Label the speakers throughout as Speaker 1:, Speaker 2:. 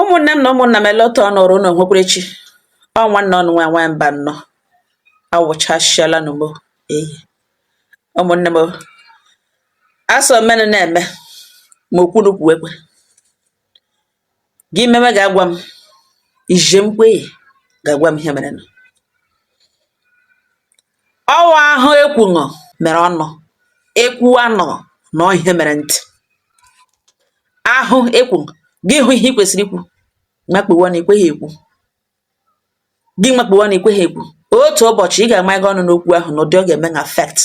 Speaker 1: Ụmụnne m na ụmụnna m, ele otu ọnụ ọrụ unu nwekwarechi ọ nwanne ọnụ nwa nwa mba nnọọ awụchasịala n'ugbo eyi. Ụmụnne m, asọ mmenụ na-eme ma okwunu kwu ekwe gị mewe ga-agwa m ije m kwe ga-agwa m ihe mere nụ. Ọwa ahụ ekwuṅụ mere ọnụ ekwu anọ na ọ ihe mere ntị ahụ ekwu gị hụ ihe ị kwesịrị ikwu, makpuwa na ekweghị ekwu gị, makpuwa na ekweghị ekwu. Otu ụbọchị ị ga-ama gị ọnụ n'okwu ahụ na ụdị ọ ga-eme na affect.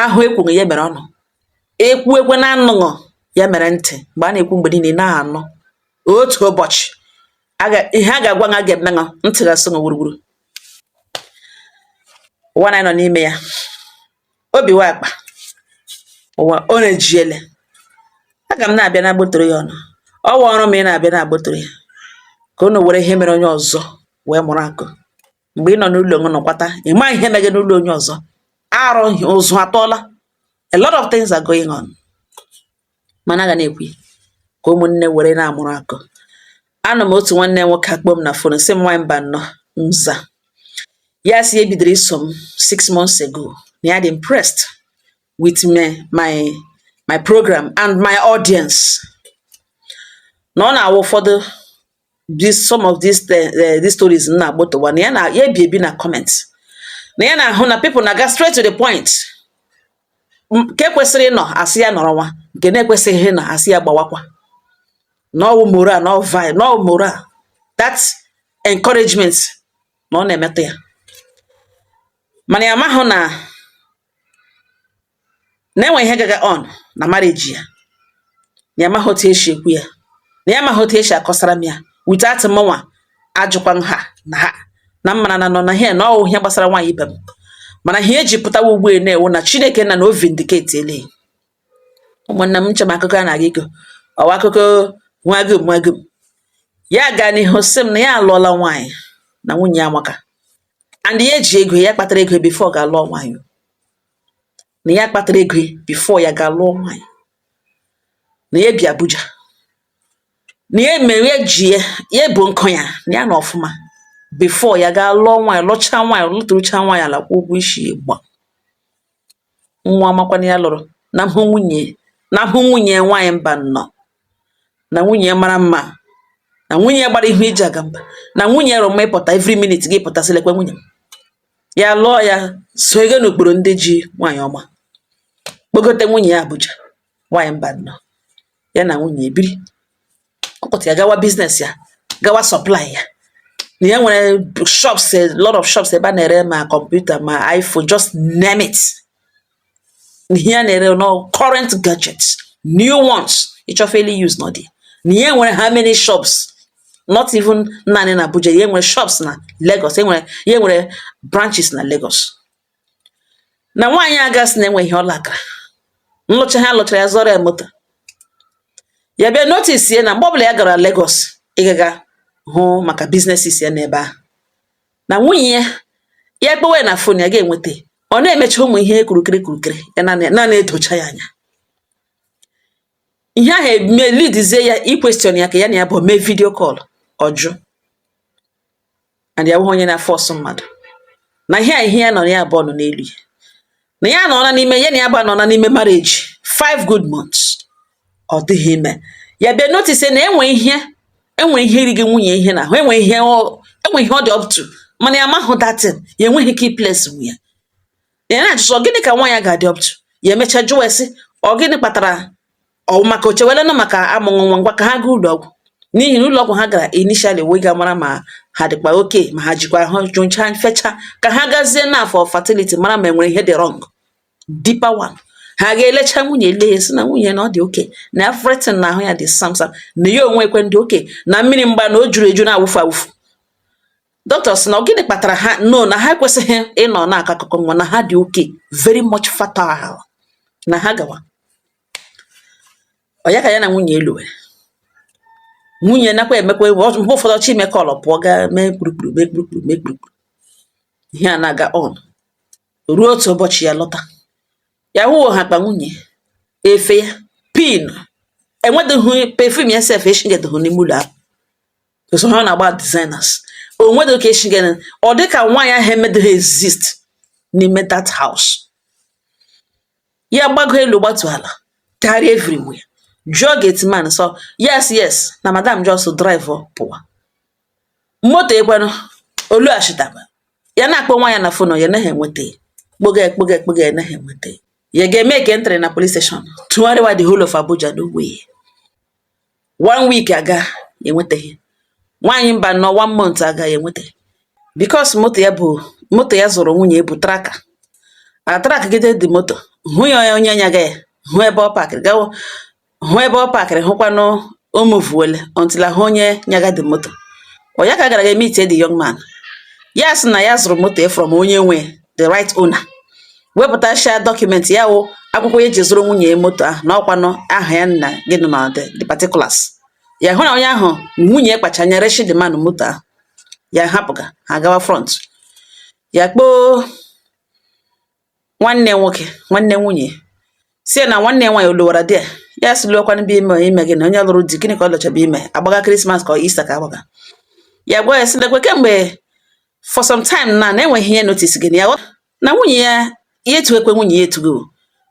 Speaker 1: Ahụ ekwughị ya mere ọnụ ekwu, ekwe na anụṅụ ya mere ntị. Mgbe a na-ekwu mgbe niile ị na-anụ, otu ụbọchị ihe a ga-agwa ha ga-eme ṅụ ntị ga-asụ ṅụ wuruwuru. Ụwa na anyị nọ n'ime ya, obi wa akpa ụwa ọ na-ejiele. Aga m na-abịa na-agbotoro ya ọnụ ọwa ọrụ ma ị na-abịa na-agbotoro ya ka unu were ihe mere onye ọzọ wee mụrụ akụ. Mgbe ị nọ n'ụlọ ṅụ nọkwata, ị ma ihe mege n'ụlọ onye ọzọ, arụ ụzụ atọọla. A lot of things are going on, mana aga na-ekwu ka ụmụnne were na-amụrụ akụ. Anọ m otu nwanne nwoke akpọ m na phone, sị m, "Nwaanyị mba nnọọ." Nza ya sị ya bidoro iso m 6 months ago, na ya dị impressed with me, my program and my audience, na ọ na-awụ ụfọdụ this some of these stories m na-agbotọwa, na ya na ya ebi ebi na comment, na ya na-ahụ na people na-aga straight to the point. Nke kwesịrị ịnọ asị ya nọrọ nwa, nke na-ekwesịghị ịnọ asị ya gbawakwa, na ọwụ moral, na ọ vibe, na ọ moral, that encouragement na ọ na-emetụ ya. Mana ya amahụ na na-enwe ihe gaga on na marriage ya, na ya amaghị otu esi ekwu ya, na ya amaghị otu esi akọsara m ya without mụnwa ajụkwa ha na ha na mmara na nọ na ihe na ọwụ ihe gbasara nwaanyị ibe m. Mana ihe eji pụtawa ugbu a na-ewu na Chineke na o vindicate ele. Ụmụnne m, nche m akụkọ a na-aga iko ọwa akụkọ nwagum nwagum. Ya gaa n'ihu sị m na ya alụọla nwaanyị, na nwunye ya amaka, and ya eji ego ya kpatara ego before ga-alụọ nwaanyị, na ya kpatara ego before ya ga-alụọ nwaanyị, na ya bi Abuja, na ya mere ya ji ya ya bụ nkụ ya na ya nọ ọfụma before ya ga lụọ nwaanyị, lụchaa nwaanyị, lụtụrụcha nwaanyị ala, kwụọ ụgwọ isi ya gba nwa ọmakwana ya lụrụ na hụ nwunye, na hụ nwunye nwaanyị mba nnọọ, na nwunye ya mara mma, na nwunye ya gbara ihu iji aga mba, na nwunye ya rụrụ mma ịpụta every minute gị pụtasị lekwe nwunye m. Ya lụọ ya so ego n'okporo ndị ji nwaanyị ọma kpogote nwunye ya Abuja. Nwaanyị mba nnọọ, ya na nwunye ebiri ọkpọtụ ya gawa business ya, gawa supply ya, na ya nwere shops, a lot of shops ebe a na-ere ma kọmputa ma iPhone, just name it. Ihe ya na-ere no current gadgets, new ones ịchọfeli use nọ dị. Na ya nwere how many shops, not even naanị na Abuja, ya nwere shops na Lagos, ya nwere, ya nwere branches na Lagos. Na nwaanyị agasị na enweghị ọla akara nlụcha ha lụchara ya, zọrọ ya moto. Ya bịa notice ya na mgbe ọbụla ya gara Lagos ịgaga hụ maka businesses ya n'ebe ahụ, na nwunye ya, ya kpewe na phone ya ga-enweta, ọ na-emecha ụmụ ihe kurukere kurukere ya na na-edocha ya anya. Ihe ahụ eme leadizie ya i question ya ka ya na ya bụ mee video call, ọjụ. And ya bụghị onye na-force mmadụ na ihe a, ihe ya nọ ya abụọ nọ n'elu ya, na ya nọ n'ime ya na ya bụ nọ n'ime marriage 5 good months, ọ dịghị ime. Ya bịa notice na enwe ihe, enwe ihe erighị nwunye ihe na ahụ, enwe ihe ọ, enwe ihe ọ dị up to, mana ya amahụ datin ya enweghị ike iplace nwunye ya. Na-ajụsọ gịnị ka nwa ya ga-adị up to. Ya emechaa jụọ ya sị, ọ gịnị kpatara ọ maka o chewelenụ maka amụghị nwa? Ngwa, ka ha gaa ụlọ ọgwụ, n'ihi na ụlọ ọgwụ ha gara initially wee ga mara ma ha dịkwa oke, ma ha jikwa ahụ jụcha fecha, ka ha gazie na for fertility mara ma enwere ihe dị wrong, deeper one. Ha ga-elecha nwunye, lee ya, sị na nwunye na ọ dị oke, na everything na ahụ ya dị sam sam, na ya onwe ekwe ndị oke na mmiri mgba na o juru eju na-awụfu awụfu. Dọkịta sị na ọ gịnị kpatara ha no na ha ekwesịghị ịnọ na-akọ akụkọ nwa, na ha dị oke, very much fertile, na ha gawa. Ọ ya ka ya na nwunye eluwere, nwunye nakwa emekwa mgbe ụfọdụ ọchọ ime call, pụọ gaa mee kpurukpuru, mee kpurukpuru, mee kpurukpuru. Ihe a na-aga on ruo otu ụbọchị ya lọta, ya hụ ha akpa nwunye, efe ya pin enwedịghị, perfume ya sef eshigedịghị n'ime ụlọ ahụ. Because ọ na-agba designers, o nwedo ka esi gịnị, ọ dị ka nwaanyị ahụ emedoghị exist n'ime that house. Ya gbago elu, gbatu ala, tagharịa everywhere, jụọ gateman, so yes, na madam just drive pụwa moto ekwenụ olughachitaba. Ya na-akpọ nwa ya na phone, ya naghị enweta ya. Kpoga, ekpoga, ekpoga, ya naghị enweta ya. Ya ga-eme ka entry na police station, tụgharịwa the whole of Abuja, no way. One week aga, ya enwetaghị nwaanyị mba nọ. One month aga, ya enwetaghị, because moto ya bụ moto ya zụrụ nwunye bụ tracker a track gide the moto, hụ ya onye nyaga ya, hụ ebe ọ pakịrị gawa, hụ ebe ọ pakịrị, hụkwanụ o movuole until ahụ onye nyaga the moto. Ọ ya ka gara ga meet the young man, ya sị na ya zụrụ moto ya from onye nwe, the right owner, wepụtasịa document ya wụ akwụkwọ eji zụrụ nwunye ya moto ahụ, na ọkwanụ aha ya na gịnị na the particulars. Ya hụ na onye ahụ nwunye ya kpacha anya reshi the man moto ahụ. Ya hapụga ha gawa front. Ya kpoo nwanne nwoke, nwanne nwunye, si ya na nwanne ya nwaanyị olowara di ya. Ya sị lụọkwanụ be ime ime gịnị, onye lụrụ di, gịnị ka ọ lọchaba ime, agbaga Christmas ka ọ Easter ka agbaga. Ya gwa ya sị lekwe, kemgbe for some time na na-enweghị ihe notice gịnị ya na nwunye ya, ya etughekwe nwunye ya etugo.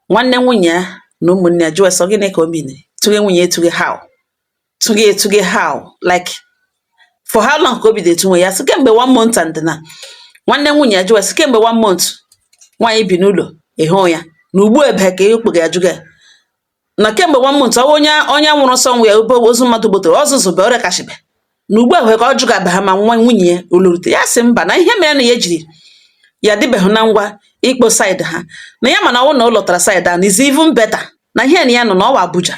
Speaker 1: Nwanne nwunye ya na ụmụnne ya jụọ sọ gịnị ka o mean tụghe nwunye ya etuge, how tụghe etuge, how, like for how long ka o bido etunwe. Ya sị kemgbe one month, and na nwanne nwunye ya jụọ sị kemgbe one month nwaanyị bi n'ụlọ ịhụ ya na ugbu ebe ka ekpega ya jụga ya na kemgbe one month ọwụ onye nwụrụ nsọ nwe ya ebe ozu mmadụ gbotoro ọzụzụ be ọrịa kashibe na ugbu a ka ọ jụgabe ha ma nwa nwunye ya olorute. Ya sị mba, na ihe mere na ya ejiri ya adịbeghị na ngwa ikpo side ha na ya, mana ọwụ na ọ lọtara side a na is even better, na ihe na ya nọ na ọwa Abuja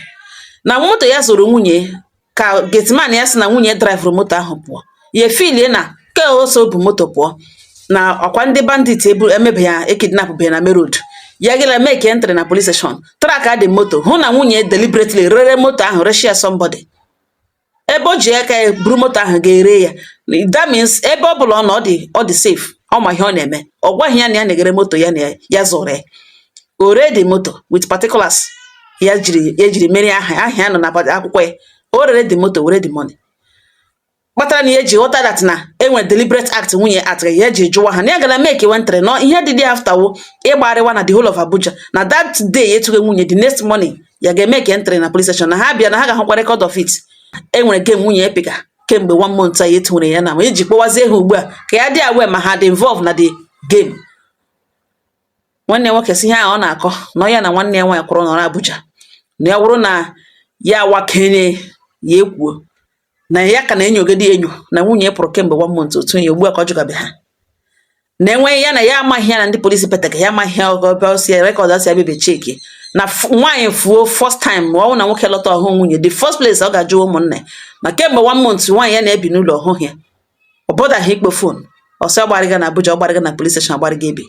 Speaker 1: na moto ya zụrụ nwunye ka gateman ya sị na nwunye driverụ moto ahụ pụọ. Ya efilie na ke oso bu moto pụọ na ọkwa ndị bandit ebu emebe ya ekidnap be na main road. Ya gịla make entry na police station, track adị moto, hụ na nwunye deliberately rere moto ahụ, reshia somebody ebe o ji aka ya buru moto ahụ ga-ere ya. That means ebe ọ bụla ọ nọ, ọ dị safe, ọ ma ihe ọ na-eme. Ọ gwaghị ya na ya na-egere moto ya na ya zụrụ ya. O ree the moto with particulars ya jiri ya jiri merie aha ya nọ na akwụkwọ ya. O rere the moto, were the money kpatara na ya eji ghọta that na enwere deliberate act nwunye act ya ji jụwa ha na ya gara make entry no ihe dị dị after wo ịgbarịwa na the whole of Abuja na that day etughị nwunye. The next morning ya ga-eme entry na police station na ha bịa na ha ga-ahụkwa record of it. Enwere game nwunye ya pịga kemgbe one month a ya etinwere ya na ma eji kpọwazie ha ugbu a ka ya dị aware ma ha dị involve na the game. Nwanne ya nwoke si ihe ahụ ọ na-akọ na ya na nwanne ya nwaanyị kwụrụ nọrọ Abuja na ya wụrụ na ya awakenye ya ekwuo na ya ka na-enyogide enyo na nwunye ya pụrụ kemgbe one month otu ya ugbu a ka ọ jụgabe ha na enweghị ya na ya amaghị ya na ndị polisi petega ya amaghị ya ọgọ si record si ya bebe cheki na nwaanyị fuo first time ma ọ bụ na nwoke lọta ọhụ nwunye, the first place ọ ga-ajụ ụmụnne na kemgbe one month nwaanyị ya na-ebi n'ụlọ ọhụụ ya, ọ bọdaghị ikpo phone ọsọ, ọ gbarịga na Abuja, ọ gbarịga na police station, agbarịga ebe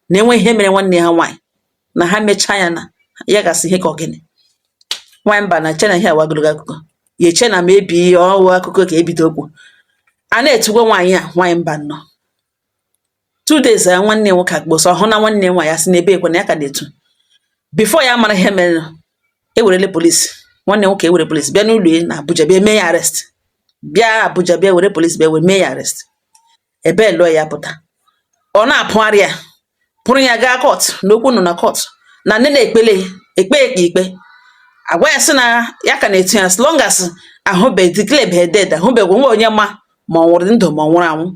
Speaker 1: na enwe ihe mere nwanne ha nwaanyị na ha mechaa ya na ya gasị ihe ka ọ gịnị. Nwaanyị mba na che na ihe awa ogologo akụkọ ya eche na ma ebi ọwụ akụkọ ka ebido okwu a na-etugwo nwaanyị a. Nwaanyị mba nnọọ, 2 days ya nwanne ya nwoke akpọ sọ hụ na nwanne ya nwaanyị asị na ebe ekwe na ya ka na-etu before ya mara ihe mere ewerele polisi. Nwanne nwoke ewere polisi bịa n'ụlọ ya na Abuja bịa mee ya arrest, bịa Abuja bịa were polisi bịa were mee ya arrest. Ebe lụọ ya pụta, ọ na-apụgharị ya pụrụ ya gaa court na okwu nọ na court na nne na-ekpele ekpe ekpe ikpe agwa ya sị na ya ka na-etu ya as long as ahụbeghị declare be dead, ahụbeghị nwa onye ma ma ọ nwụrụ ndụ ma ọ nwụrụ anwụ.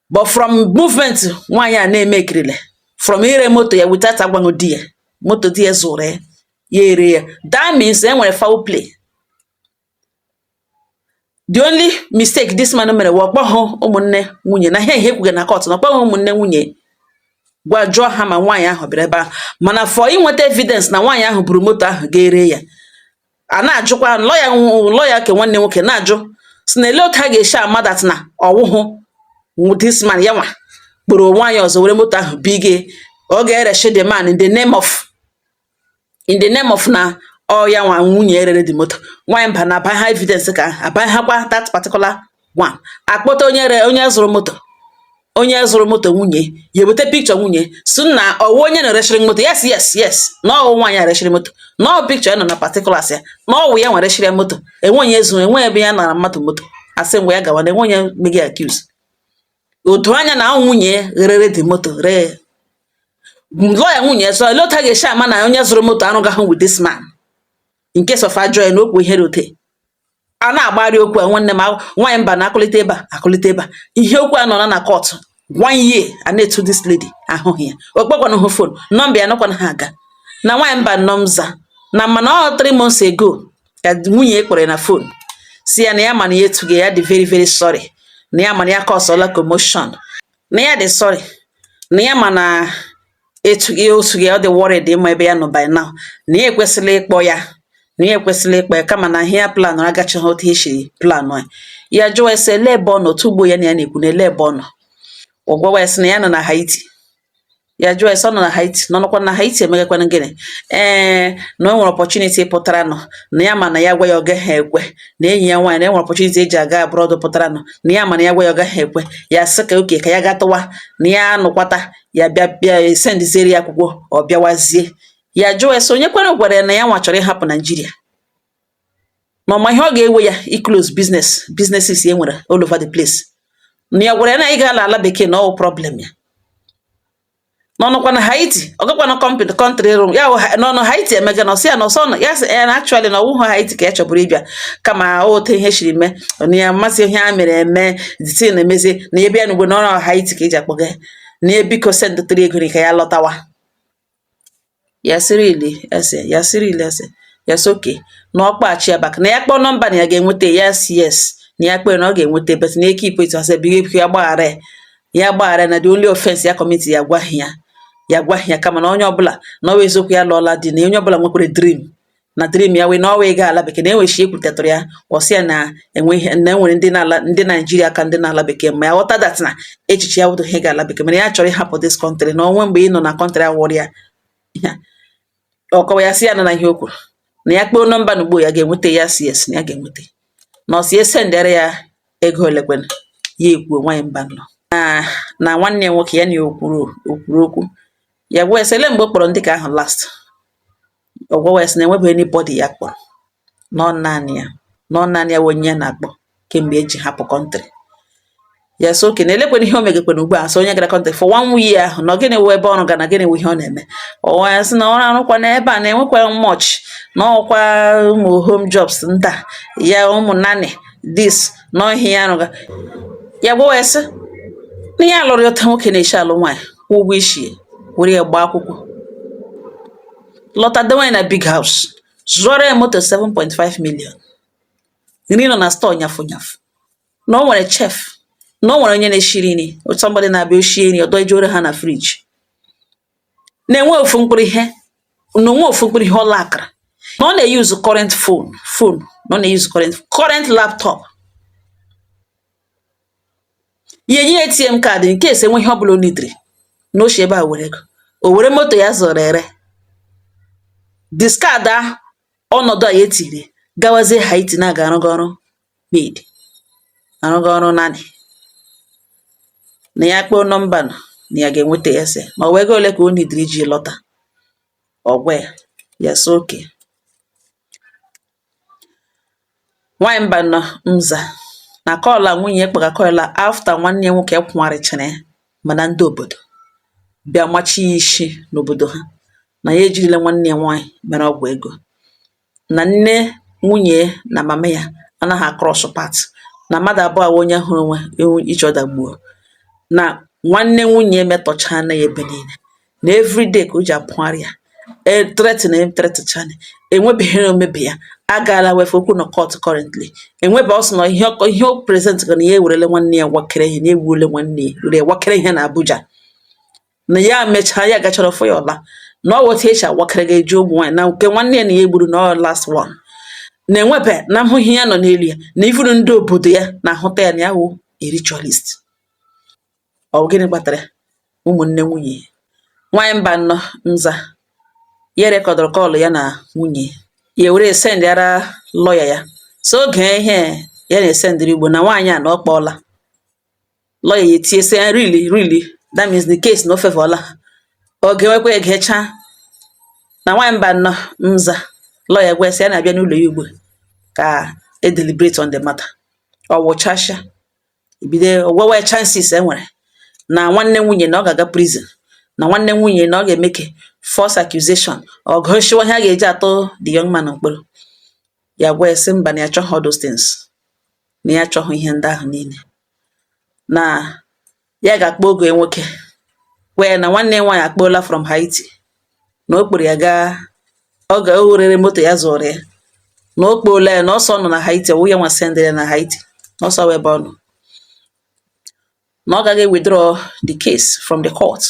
Speaker 1: But from movement nwaanyị a na-eme ekirile from ire moto ya without agwaghị di ya, moto di ya zụrụ ya, ya ere ya, that means e nwere foul play. The only mistake this man mere wụ ọkpọghụ ụmụnne nwunye na ihe ekwughị na court na ọkpọghị ụmụnne nwunye gwa jụọ ha ma nwaanyị ahụ bịara ebe ahụ, mana for inweta evidence na nwaanyị ahụ buru moto ahụ ga-ere ya. A na-ajụkwa lọya, lọya ke nwanne nwoke na-ajụ si na ele otu a ga-esi ama that na ọwụhụ this man ya nwa kpụrụ nwaanyị ọzọ were moto ahụ bige, ọ ga-ereshi the man in the name of na ọ ya nwa nwunye rere the moto. Nwaanyị mba na aba ha evidence ka abaghakwa that particular one, akpọta onye re onye zụrụ moto, onye zụrụ moto nwunye ya eweta picture nwunye si na ọwụ onye na-ereshiri moto. Yes, na ọwụ nwaanyị ereshiri moto, na ọ picture ya nọ na particulars ya, na ọwụ ya nwere shiri moto, enwe onye zụ enwe ebe ya nara mmadụ moto. Asị ngwa, ya gawa na enwe onye mege accuse. O doo anya na ọ nwunye ya rere the moto ree. Lawyer nwunye ya sọ, ele otu a ga-esi ama na onye zụrụ moto arụgaghị with this man? In case of ajọ ya na okwu ihere ote a na-agbari okwu a. Nwanne m nwaanyị mba na-akụlite ebe a, akụlite ebe a. Ihe okwu a nọ na court one year, a na-etu this lady ahụghị ya, okpekwana hụ phone number ya nọkwana ha aga. Na nwaanyị mba nọ mza na mana ọ 3 months ago ka nwunye kpọrọ ya na phone, si ya na ya mana ya etughị ya, dị very very sorry, na ya mana ya causeọla commotion, na ya dị sorry, na ya mana etughị otughị ya, ọ dị worried ịma ebe ya nọ by now, na ya ekwesịla ịkpọ ya, na ya ekwesịla ịkpọ ya, kama na ihe ya plan agachaghị otu esi plan ya. Ya jụọ ese ele ebe ọ nọ otu ugbo ya na ya na-ekwu na ele ebe ọ nọ. Ọ gwawa ya sị na ya nọ na Haiti. Ya jụọ ese ọ nọ na Haiti, nọ nọkwa na Haiti emegakwana gịnị? Ee, na o nwere opportunity pụtara nọ, na ya ma na ya gwa ya ọ gaghị ekwe, na enyi ya nwaanyị na e nwere opportunity eji aga abroad pụtara nọ, na ya ma na ya gwa ya ọ gaghị ekwe. Ya sị ka oke ka ya ga tụwa na ya nụkwata ya bịa bịa sendiziere ya akwụkwọ, ọ bịawazie. Ya jụọ ese onye kwere gwara ya na ya nwa chọrọ ịhapụ Naijiria, na ọma ihe ọ ga-ewe ya iclose businesses e nwere all over the place, na ya gwara ya na ị ga ala bekee na ọwụ problem ya n'ọnụkwa na Haiti, ọ gakwa na company country rụ ya n'ọnụ Haiti emega na ọsị ya na ọsọ nọ ya sị ya na actually na ọwụghị Haiti ka ya chọburu ịbịa, kama otu ihe siri mee na ya mmasị ihe a mere eme the na-emezi na ebe ya n'ugbo na ọrụ Haiti ka eji akpọga ya, na ya biko sendịtụrụ ego ka ya lọtawa. Ya sị really? Ese ya sị really? Ese ya sị okay, na ọ kpọghachi ya back, na ya kpọọ number na ya ga-enweta. Yes, yes, na ya kpọọ na ọ ga-enweta, but na keep it. Asị biko ya gbaghara ya, ya gbaghara ya, na the only offense ya commit, ya gwaghị ya, ya gwaghị ya, kama na onye ọbụla na ọ bụ eziokwu ya lụọla di, na onye ọbụla nwekwara dream, na dream ya wee na ọwa ịga ala bekee, na enwechi ekwutetụrụ ya, ọ sị ya na enwe ihe na enwere ndị na-ala ndị Naijiria ka ndị na-ala bekee, ma ya ghọta that na echiche ya wụdụ ihe ga ala bekee, mana ya chọrọ ịhapụ this country, na onwe mgbe ị nọ na country awụrụ ya ya. Ọ kọwa ya sị ya na ihe o kwuru na ya kpọọ number na ugbo ya ga-enweta ya, si yes, na ya ga-enweta, na ọ sị esendịara ya ego olekwena. Ya ekwuo, nwaanyị mba nọ na nwanne ya nwoke ya na ya okwuru okwuru okwu. Ya gwa ya sị ele mgbe ọ kpọrọ ndị ka ahụ last. Ọ gwawa ya sị na enwebeghị anybody ya kpọrọ, na ọ naanị ya, na ọ naanị ya wụ onye ya na-akpọ kemgbe eji hapụ country. Ya sị okay, na elekwana ihe o megekwara ugbu a, sị onye gara country for one year ahụ, na ọ gịnị wụ ebe ọrụ ga, na gịnị wụ ihe ọ na-eme. Ọ ya sị na ọrụ arụkwa na ebe a na-enwekwa much, na ọkwa ụmụ home jobs nta ya, ụmụ nanny this, na ihe ya arụga. Ya gwawa ya sị na ya alụrụ ya otu nwoke na-esi alụ nwaanyị, kwụọ ụgwọ isi ya, were ya gbaa akwụkwọ, lọta, dewe ya na big house, zụọrọ ya moto 7.5 million, nri nọ na store nyafụ nyafụ, na o nwere chef, na o nwere onye na-eshiri nri, somebody na-abịa oshie nri ọdọ ejore ha na fridge, na-enwe ofu mkpụrụ ihe, na onwe ofu mkpụrụ ihe ọla akara, na ọ na-use current phone, na ọ na-use current laptop. Ya enye ya ATM card in case enwe ihe ọbụla o nidiri, na o si ebe a were ego o were moto ya zụrụ ere, discard a ọnọdụ a ya etiri, gawazie Haiti na-aga arụga ọrụ maid, arụga ọrụ nanny, na ya kpọọ number na ya ga-enweta ya, sị na ọ wee ego ole ka o nidiri iji lọta. Ọ gwa ya, ya sị okay. Nwaanyị mba nọ nza na call a nwunye kpọga call a after nwanne ya nwoke kwụgharịchara ya, mana ndị obodo bịa machi ya isi n'obodo ha, na ya ejirila nwanne ya nwaanyị mere ọgwụ ego, na nne nwunye na mama ya anaghị across path, na mmadụ abụọ awụ onye hụrụ onwe each other gbuo, na nwanne nwunye metọchana ya ebe niile, na everyday ka o ji apụgharị ya, e threaten threatenchana, enwebeghị omebe ya agaala wefe okwu na court currently enwebe. Ọ sị na ihe o present ga na ya ewerele nwanne ya gwakere ihe, na egbuole nwanne ya were gwakere ihe na Abuja, na ya mechaa ya gachara fụ ya ọla, na ọ wụ otu esi awakere ga-eji ụmụ nwaanyị, na nke nwanne ya na ya egburu na ọ last one, na enwebe na nhụ ihe ya nọ n'elu ya, na ifuru ndị obodo ya na-ahụta ya na ya wụ a ritualist. Ọ bụ gịnị kpatara ya? Ụmụnne nwunye ya. Nwaanyị mba nnọọ nza ya recordụrụ call ya na nwunye ya, were sendịara lawyer ya, so oge ihe ya na-esendịrị ugbo na nwaanyị a na ọ kpọọla lawyer ya, etie sị really, really, that means the case no favourla ha. Oge nwekwa egecha na nwaanyị mba nnọọ nza, lawyer gwa ya sị ya na-abịa n'ụlọ ya ugbu a ka e deliberate on the matter. Ọ wụchasịa, ebido gwawa ya chances e nwere na nwanne nwunye na ọ ga-aga prison, na nwanne nwunye na ọ ga-emeke false accusation, ọ gụshiwa ihe a ga-eji atụ the young man mkpọrọ. Ya gwa ya sị mba, na ya achọghị all those things, na ya achọghị ihe ndị ahụ niile, na ya ga-akpọ oge nwoke gwa ya na nwanne ya nwaanyị akpọọla from Haiti, na o kpọrọ ya gaa ọ ga o werere moto ya zụrụ ya, na o kpoola ya, na ọsọ nọ na Haiti, ọwụ ya nwa sendịrị ya na Haiti, na ọsọ wee ebe ọ nọ, na ọ gaghị withdraw the case from the court,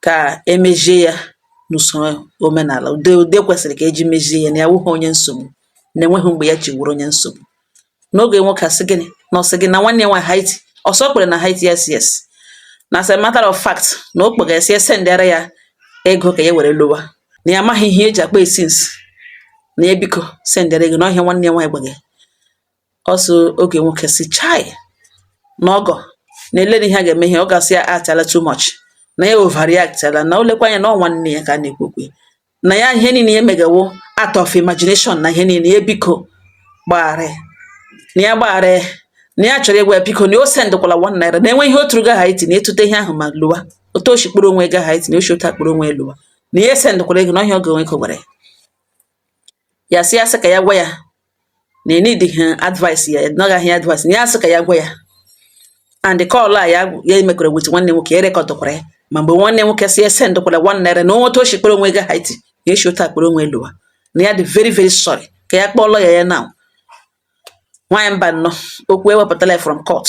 Speaker 1: ka emezie ya n'usoro omenala ude ude kwesịrị ka eji mezie ya, na ya wụghị onye nsogbu, na enweghị mgbe ya ji wụrụ onye nsogbu. N'oge nwoke asị gịnị, na ọ sị gị na nwanne ya nwaanyị Haiti ọsọ kpere na Haiti. Yes, na as a matter of fact, na o kpega ya sendịara ya ego ka ya were lowa, na ya amaghị ihe eji akpa since, na ya biko sendịara ego na ọhịa nwanne ya nwaanyị gbaga ọsọ. Oge nwoke si chai, na ọgọ na elere ihe a ga-eme, ihe ọ ga-asị ya actala too much, na ya overreactala, na o lekwa anya na ọ nwanne ya ka a na-ekwu okwu ya, na ya ihe niile ya megawo out of imagination, na ihe niile ya biko gbaghara ya, na ya gbaghara ya, na ya chọrọ ịgwa ya biko na o sendịkwala ₦1, na enwe ihe o turu ga Haiti, na etute ihe ahụ ma lụwa otu o si kpụrụ onwe ga Haiti, na o si otu a kpụrụ onwe lụwa, na ya esendịkwala ego na ọhịa. Oge nwoke gwara ya, ya sị ya sị ka ya gwa ya na enidịghị advice ya, na ọ gaghị advice, na ya sị ka ya gwa ya. And the call a ya ya emekwara with nwanne nwoke, ya recordkwara ya, ma mgbe nwanne nwoke si ya sendịkwala ₦1, na onwe otu o si kpụrụ onwe ga Haiti, na esi otu a kpụrụ onwe lụwa, na ya dị very very sorry, ka ya kpọọ lawyer ya now. Nwaanyị mba nnọọ, okwu ewepụtala ya from court,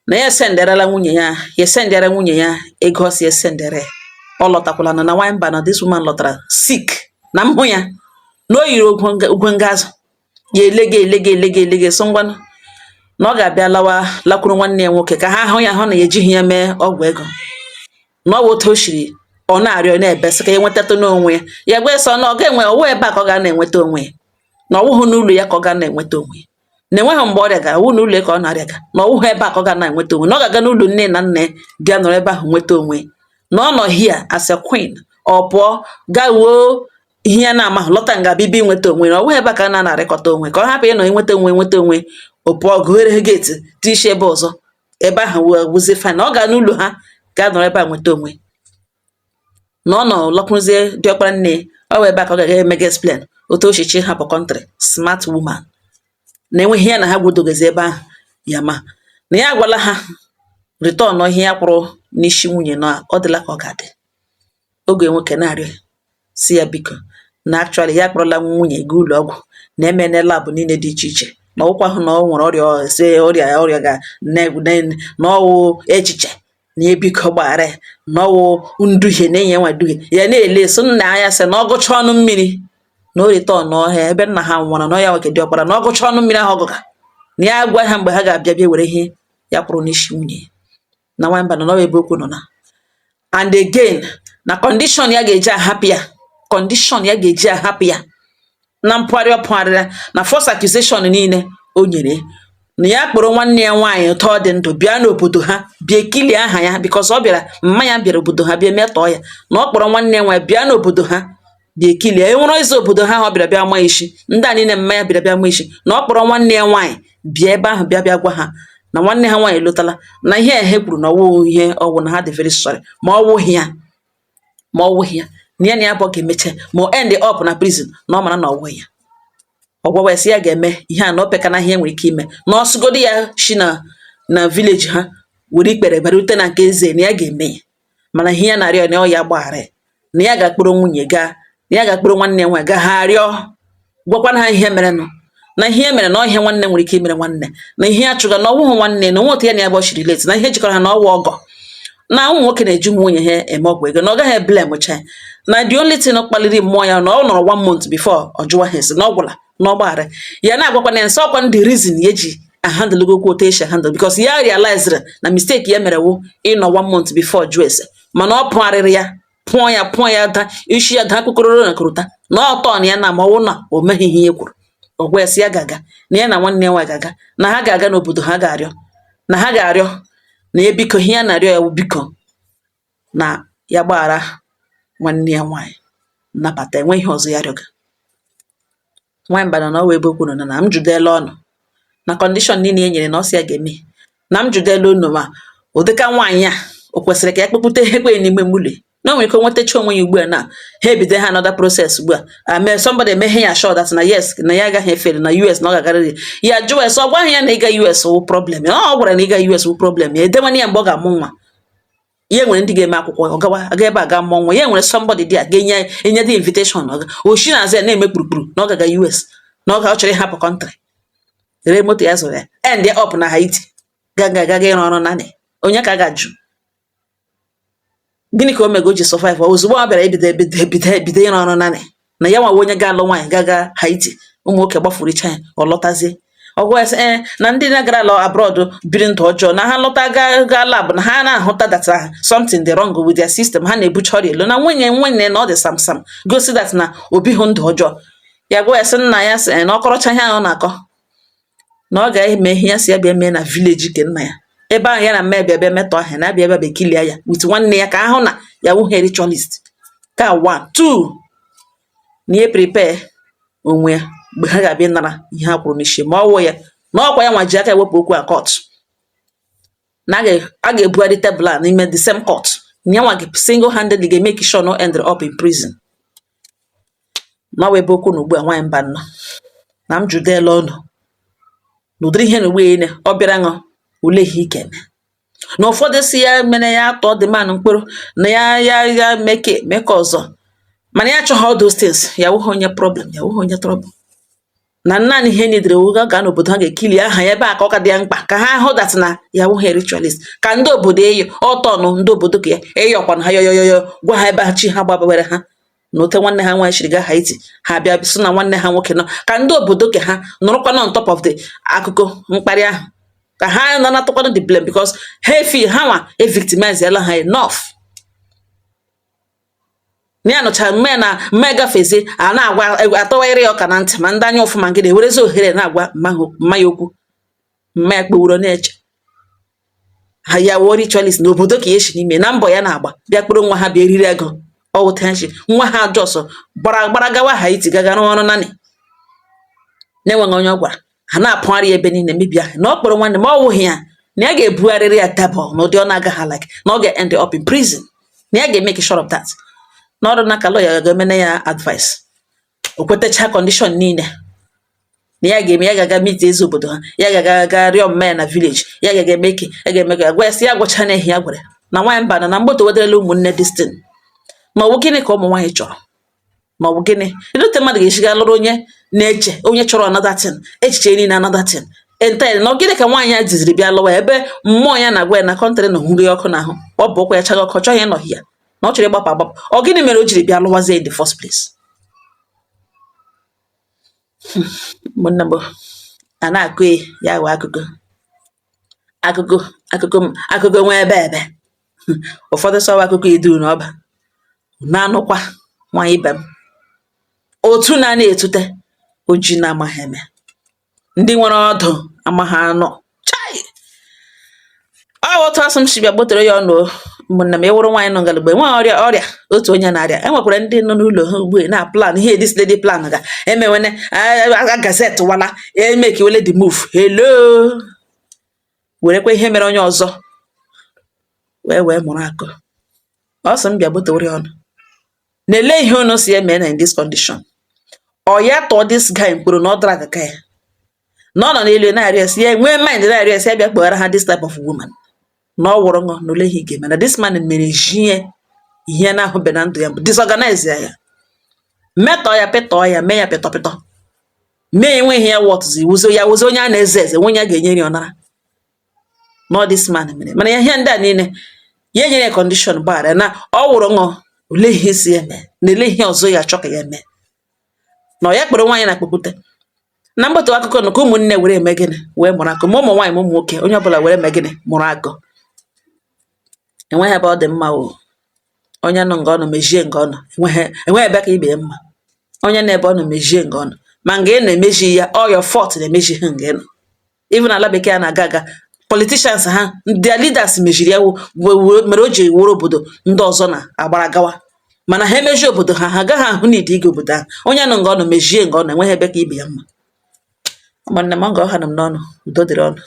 Speaker 1: na ya esenderela nwunye ya, ya esendere nwunye ya ego ọ si esendere ya. Ọ lọtakwala na nwaanyị mba na this woman lọtara sick, na m hụ ya na o yiri ogwe ngazụ ya, elege elege elege elege, so ngwanụ, na ọ ga-abịa lawa lakwuru nwanne ya nwoke ka ha hụ ya, hụ na ya ejighị ya mee ọgwụ ego, na ọ bụ otu o shiri ọ na-arịọ na-ebe sị ka ya nwetatụ n'onwe ya. Ya gwa sọ na ọ ga-enwe ọwụ ebe a ka ọ ga na-enweta onwe ya, na ọwụhụ n'ụlọ ya ka ọ ga na-enweta onwe ya, na enweghị mgbe ọrịa gara ọwụ n'ụlọ ya ka ọ na-arịa ga, na ọwụhụ ebe a ka ọ ga na-enweta onwe, na ọ ga-aga n'ụlọ nne na nna ya gaa nọrọ ebe ahụ nweta onwe ya, na ọ nọ here as a queen, ọ pụọ gaa wuo ihe ya na-amahụ, lọta nga bibi nweta onwe, na ọwụghị ebe a ka a na-arịkọta onwe, ka ọ hapụ ịnọ enweta onwe nweta onwe, ọ pụọ gụghere gate tishi ebe ọzọ, ebe ahụ wụzie fine, na ọ gaa n'ụlọ ha gaa nọrọ ebe a nweta onwe, na ọ nọ lọkwuzie diọkpara nne ọ wụ ebe a ka ọ ga-aga emega explain otu o si chi hapụ country. Smart woman, na enweghị ya na ha gwudogozi ebe ahụ ya, ma na ya agwala ha return ihe ya kwụrụ n'isi nwunye, na ọ dịla ka ọ ga-adị. Oge nwoke na-arịọ si ya biko, na actually ya akpọrọla nwunye gaa ụlọ ọgwụ, na emene lab niile dị iche iche, na ọwụkwa hụ na ọ nwere ọrịa, sị ọrịa ọrịa ga na ọwụ echiche, na ya biko gbaghara ya, na ọwụ nduhie na enyi ya nwa duhie ya, na-ele so nna ya sị na ọ gụcha ọnụ mmiri na o return ọhịa ebe nna ha nwụrụ, na ọ ya nwoke dị ọkpara, na ọ gụcha ọnụ mmiri ahụ ọgụga, na ya gwa ha mgbe ha ga-abịa bịa were ihe ya kwụrụ n'isi nwunye ya. Na nwamba nọ n'ọwa ebe okwu nọ na and again, na condition ya ga-eji ahapụ ya, condition ya ga-eji ahapụ ya na mpụgharị ọ pụgharịra na false accusation niile o nyere, na ya kpọrọ nwanne ya nwaanyị ụtọ ọ dị ndụ bịa n'obodo ha bịa ekilie aha ya, because ọ bịara mma ya bịara obodo ha bịa metọọ ya, na ọ kpọrọ nwanne ya nwaanyị bịa n'obodo ha bịa ekilie e nwere eze obodo ha ahụ ọ bịara bịa ma isi ndị a niile, mma ya bịara bịa ma isi, na ọ kpọrọ nwanne ya nwaanyị bịa ebe ahụ bịa bịa gwa ha na nwanne ha nwaanyị lọtala, na ihe ehe kwuru na ọwụ ihe ọwụ, na ha dị very sorry, ma ọ wụghị ya, ma ọ wụghị ya, na ya na ya abụọ ga-emecha ma ọ end up na prison, na ọ mara na ọ wụghị ya. Ọ gwawa ya sị ya ga-eme ihe a, na o pekana ihe nwere ike ime, na ọsụgodu ya shi na village ha were ikpere barute na nke eze, na ya ga-eme ya, mana ihe ya na-arịọ na ọ ya gbaghara ya, na ya ga-akpọrọ nwunye gaa, na ya ga-akpọrọ nwanne ya nwaanyị gaa, ha arịọ gwakwana ha ihe merenụ, na ihe mere na ọhịa nwanne nwere ike imere nwanne, na ihe ya chụga na ọwụhụ nwanne, na onwe otu ya na ya bụ shiri late, na ihe jikọrọ ha na ọwụ ọgọ, na ụmụ nwoke na-eji ụmụ nwunye ha eme ọgwụ ego, na ọ gaghị blame cha, na the only thing kpaliri mmụọ ya na ọ nọrọ one month before ọ jụwa ha esi, na ọ gwụla na ọ gbaghara ya, na-agwakwana ya nsọ ọkwa the reason ya eji ahandle okwu otu esi handle, because ya realized na mistake ya mere wụ ịnọ one month before jụọ ese, mana ọ pụgharịrị ya pụọ ya pụọ ya da isi ya daa kpokọrọ na korota, na ọtọ na ya na ma ọwụ na o meghị ihe ya kwuru. Ọ gwa ya sị ya ga-aga, na ya na nwanne ya nwaanyị ga-aga, na ha ga-aga n'obodo ha ga-arịọ, na ha ga-arịọ na ya biko, ihe ya na-arịọ ya wụ biko na ya gbaghara nwanne ya nwaanyị, nnabata enwe ihe ọzọ ya rịọga. Nwaanyị mbana na ọ wụ ebe okwu nọ na m judela ọnụ. Na condition niile e nyere na ọ sị ya ga-eme. Na m jụdela unu, ma ụdịka nwaanyị a, o kwesịrị ka ya kpekpute ekwe n'ime mgbuli na o nwere ike nwetacha onwe ya ugbu a, na ha ebido ha another process ugbu a, ame somebody emeghe ya sure that na yes, na ya agaghị efere na US, na ọ ga-agarịrị ya. Jụọ ese, ọ gwaghị ya na ịga US wụ problem ya. Ọ gwara na ịga US wụ problem ya, edewana ya mgbe ọ ga-amụ nwa. Ya nwere ndị ga-eme akwụkwọ, ọ gawa aga ebe a ga mụọ nwa. Ya nwere somebody dị a ga-enye enye dị invitation, ọ oshi na-azụ ya na-eme kpurukpuru na ọ ga-aga US, na ọ ga ọ chọrọ ịhapụ country, ree moto ya zụrụ ya, end up na Haiti, ga ga ga ịrụ ọrụ naanị. Onye ka a ga-ajụ gịnị ka o mego o ji survive? Ozugbo ọ bịara ebido ebido ebido ebido ịrụ ọrụ naanị na ya nwawa onye ga-alụ nwaanyị gaga Haiti, ụmụ nwoke gbafuricha ya, ọ lọtazie. Ọgwụ ya sị ee, na ndị na-agara ala abroad biri ndụ ọjọọ, na ha lọta ga ga lab, na ha na-ahụta that something dị wrong with their system, ha na-ebucha ọrịa elu, na nwunye nwunye na ọ dị sam sam gosi that na obi hụ ndụ ọjọọ. Ya gwa ya sị nna ya sị na ọkọrọcha ihe ahụ ọ na-akọ, na ọ ga-eme ihe ya si ya bịa mee na village ke nna ya ebe ahụ, ya na mma bịa bịa metọ ahụ, na abịa ebe bịa kilia ya with nwanne ya, ka ahụ na ya wụghị ritualist ka one two, na ihe prepare onwe ya mgbe ha ga-abịa ịnara ihe ha kwuru n'isi. Ma ọ wụ ya na ọkwa ya nwa ji aka ewepụ okwu a court, na a ga-ebugharị tebụl a n'ime the same court, na ya nwa single handedly ga-emake sure no end up in prison. Na ọ wụ ebe okwu na ugbu a, nwaanyị mba nnọọ, na m judela ọnụ na ụdịrị ihe na ugbu a ọ bịara ṅụ ule ihe ike eme, na ụfọdụ si ya mere ya atọ dị man mkpụrụ na ya ya ya meke meke ọzọ, mana ya achọghị all those things. Ya wụghị onye problem, ya wụghị onye trouble, na naanị ihe nidere wụ gaa n'obodo ha ga-ekili aha ya ebe a, ka ọ ka dị ya mkpa ka ha hụ that na ya wụghị ritualist, ka ndị obodo eyo ọtọnụ, ndị obodo ka ya eyọkwana ha yoyoyoyo, gwa ha ebe ha chi ha gbabawere ha na ote nwanne ha nwaanyị chiri gaa Haiti, ha bịa sị na nwanne ha nwoke nọ, ka ndị obodo ke ha nọrọkwana on top of the akụkọ mkparị ahụ, ka ha nọ natakwanụ the blame, because ha efi ha nwa e victimize ha enough. Na ya nụchara mme na mme gafezie, a na-agwa atọwagharị ya ọka na ntị, ma ndị anya ụfụ, ma ngịnị, ewerezi ohere na-agwa mma ya okwu. Mma ya kpewuro na-eche ha ya wụọ ritualist n'obodo ka ya esi n'ime na mbọ ya na-agba bịa kpụrụ nwa ha bịa eriri ego ọwụtachi nwa ha just gbara gbara gawa Haiti gaga rụọ ọrụ naanị na-enweghị onye ọ gwara. Ha na-apụgharị ya ebe niile mebie ahụ, na ọ kpọrọ nwanne ma ọ wụghị ya, na ya ga-ebugharịrị ya tebụl na ụdị ọ na-agaghị like na ọ ga-end up in prison, na ya ga-emeke sure of that. Na ọrụ n'aka lawyer ga-emene ya advice, o kwetacha condition niile na ya ga-eme. Ya ga-aga meet eze obodo ha, ya ga-aga ga rịọ mma ya na village, ya ga-aga eme ke ya ga-eme ka gwa ya sị ya gwacha na ehi ya gwara na nwaanyị mba na mgboto wedarala ụmụnne this thing. Ma ọ bụ gịnị ka ụmụ nwaanyị chọrọ? Ma ọ bụ gịnị edote mmadụ ga-esi gaa lụrụ onye na-eche, onye chọrọ another thing, echiche niile another thing entirely? Na ọ gịnị ka nwaanyị a jiziri bịa lụwa ya, ebe mmụọ ya na-agwa ya na country na hụrụ ya ọkụ n'ahụ, ọ bụ ụkwụ ya chaghị ọkụ, ọ chọghị ịnọ ya, na ọ chọrọ ịgbapụ agbapụ? Ọ gịnị mere o jiri bịa lụwazie in the first place? Ụmụnne m, a na-akụ ya wee akụkọ akụkọ akụkọ akụkọ nwa ebe ebe ụfọdụ sọwa akụkọ idu na ọba na-anụkwa. Nwaanyị ibe m, otu na na-etute oji na-amaghị eme, ndị nwere ọdụ amaghị anọ chai. Ọ otu asụ m si bịa gbotere ya ọnụ. Ụmụnne m, ịwụrụ nwaanyị nọ ngalugbe nwe ọrịa ọrịa otu onye na-arịa, enwekwara ndị nọ n'ụlọ ha ugbu a na plan ihe this lady plan ga emewene a gazette wala emekiwele the move. Hello, werekwa ihe mere onye ọzọ wee wee mụrụ akụ. Ọ sị m bịa gbotewere ya ọnụ na-ele ihe unu si eme na in this condition. Ọ ya tọọ this guy mkpụrụ na ọ drag ka ya na ọ nọ n'elu na-arịọ esi ya nwee mind, na-arịọ esi ya bịa kpọghara ha this type of woman, na ọ wụrụ ṅụ na ole ihe ị ga-eme na this man mere jie ihe na-ahụbe na ndụ ya bụ disorganize ya, ya metọọ ya, pịtọọ ya, mee ya pịtọ pịtọ, mee enweghị ya wọtụzi wuzo ya wuzo onye a na-eze eze nwe onye a ga-enye ya ọnara na ọ this man mere. Mana ihe ndị a niile ya enyere ya condition gbaghara na ọ wụrụ ṅụ ole ihe isi eme na ele ihe ọzọ ya achọ ka ya mee, na ọ ya kpọrọ nwaanyị na akpọkwute na mgbata akụkọ nụ, ka ụmụnne were eme gịnị, wee mụrụ akụ, ma ụmụ nwaanyị ma ụmụ nwoke, onye ọbụla were eme gịnị, mụrụ akụ. Enweghị ebe ọ dị mma o. Onye nọ nga ọ nọ mejie nga ọ nọ, enweghị enweghị ebe ka ibe ya mma. Onye nọ ebe ọ nọ mejie nga ọ nọ, ma nga ị na-emeji ya, all your fault na-emeji ha nga ị nọ. Even ala bekee a na-aga aga, politicians ha, their leaders mejiri ya mere o ji wụrụ obodo ndị ọzọ na-agbara gawa, mana ha emeji obodo ha, ha agaghị ahụ n'idi ịga obodo ahụ. Onye nọ nga ọ nọ mejie nga ọ nọ, enweghị ebe ka ibe ya mma. Ụmụnne m, ọ ga ọha nọ m n'ọnụ. Udo dịrị ọnụ.